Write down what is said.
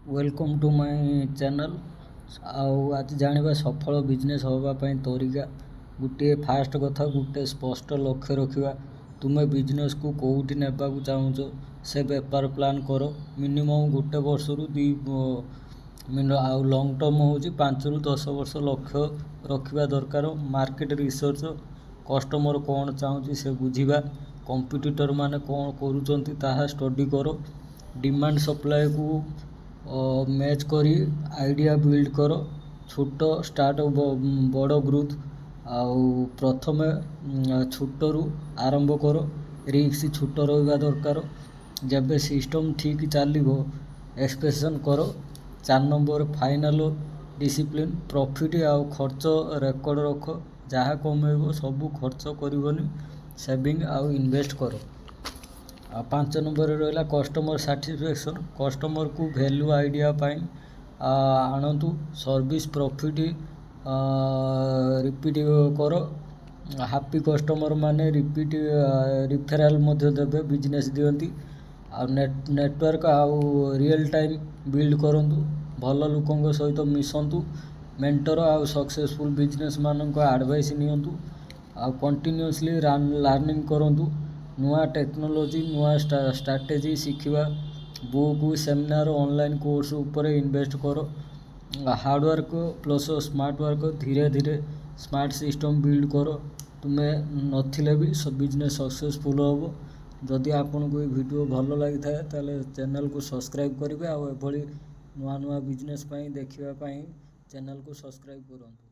Welcome to my channel. ଆଉ ଆଜି ଜାଣିବା ସଫଳ ବିଜନେସ୍ ହେବା ପାଇଁ ତରିକା। ଗୋଟିଏ ଫାଷ୍ଟ କଥା, ଗୋଟେ ସ୍ପଷ୍ଟ ଲକ୍ଷ୍ୟ ରଖିବା। ତୁମେ ବିଜନେସ୍କୁ କେଉଁଠି ନେବାକୁ ଚାହୁଁଛ, ସେ ବେପାର ପ୍ଲାନ୍ କର। ମିନିମମ୍ ଗୋଟେ ବର୍ଷରୁ 2 ଆଉ ଲଙ୍ଗ୍ ଟର୍ମ ହେଉଛି 5ରୁ 10 ବର୍ଷ ଲକ୍ଷ୍ୟ ରଖିବା ଦରକାର। ମାର୍କେଟ ରିସର୍ଚ୍ଚ, କଷ୍ଟମର କ'ଣ ଚାହୁଁଛି ସେ ବୁଝିବା। କମ୍ପିଟିଟର୍ ମାନେ କ'ଣ କରୁଛନ୍ତି, ତାହା ଷ୍ଟଡ଼ି କର। ଡିମାଣ୍ଡ ସପ୍ଲାଏକୁ ମ୍ୟାଚ୍ କରି ଆଇଡ଼ିଆ ବିଲ୍ଡ କର। ଛୋଟ ଷ୍ଟାର୍ଟ, ବଡ଼ ଗ୍ରୋଥ୍। ଆଉ ପ୍ରଥମେ ଛୋଟରୁ ଆରମ୍ଭ କର। ରିସ୍କ ଛୋଟ ରହିବା ଦରକାର। ଯେବେ ସିଷ୍ଟମ୍ ଠିକ୍ ଚାଲିବ, ଏକ୍ସପାନ୍ସନ୍ କର। 4 ନମ୍ବର, ଫାଇନାନ୍ସିଆଲ୍ ଡିସିପ୍ଲିନ୍। ପ୍ରଫିଟ୍ ଆଉ ଖର୍ଚ୍ଚ ରେକର୍ଡ଼ ରଖ। ଯାହା କମେଇବ, ସବୁ ଖର୍ଚ୍ଚ କରିବନି, ସେଭିଂ ଆଉ ଇନଭେଷ୍ଟ କର। ଆଉ 5 ନମ୍ବରରେ ରହିଲା କଷ୍ଟମର ସାଟିସ୍ଫ୍ୟାକ୍ସନ୍। କଷ୍ଟମରକୁ ଭ୍ୟାଲ୍ୟୁ ଆଇଡ଼ିଆ ପାଇଁ ଆଣନ୍ତୁ। ସର୍ଭିସ୍, ପ୍ରଫିଟ୍ ରିପିଟ୍ କର। ହାପି କଷ୍ଟମର ମାନେ ରିପିଟ୍ ରିଫେରାଲ୍ ମଧ୍ୟ ଦେବେ, ବିଜନେସ୍ ଦିଅନ୍ତି। ଆଉ ନେଟୱାର୍କ ଆଉ ରିଏଲ୍ ଟାଇମ୍ ବିଲ୍ଡ କରନ୍ତୁ। ଭଲ ଲୋକଙ୍କ ସହିତ ମିଶନ୍ତୁ। ମେଣ୍ଟର ଆଉ ସକ୍ସେସଫୁଲ୍ ବିଜନେସ୍ ମାନଙ୍କ ଆଡ଼ଭାଇସ୍ ନିଅନ୍ତୁ। ଆଉ କଣ୍ଟିନ୍ୟୁଅସଲି ଲର୍ଣ୍ଣିଂ କରନ୍ତୁ। ନୂଆ ଟେକ୍ନୋଲୋଜି, ନୂଆ ଷ୍ଟ୍ରାଟେଜି ଶିଖିବା। ବୁକ୍, ସେମିନାର, ଅନଲାଇନ୍ କୋର୍ସ ଉପରେ ଇନଭେଷ୍ଟ କର। Hardwork plus smart work. ଧୀରେ ଧୀରେ ସ୍ମାର୍ଟ ସିଷ୍ଟମ୍ ବିଲ୍ଡ କର। ତୁମେ ନଥିଲେ ବି ବିଜନେସ୍ ସକ୍ସେସଫୁଲ୍ ହେବ। ଯଦି ଆପଣଙ୍କୁ ଏ ଭିଡ଼ିଓ ଭଲ ଲାଗିଥାଏ, ତାହେଲେ ଚ୍ୟାନେଲକୁ ସବସ୍କ୍ରାଇବ୍ କରିବେ। ଆଉ ଏଭଳି ନୂଆ ନୂଆ ବିଜନେସ୍ ପାଇଁ ଦେଖିବା ପାଇଁ ଚ୍ୟାନେଲକୁ ସବସ୍କ୍ରାଇବ୍ କରନ୍ତୁ।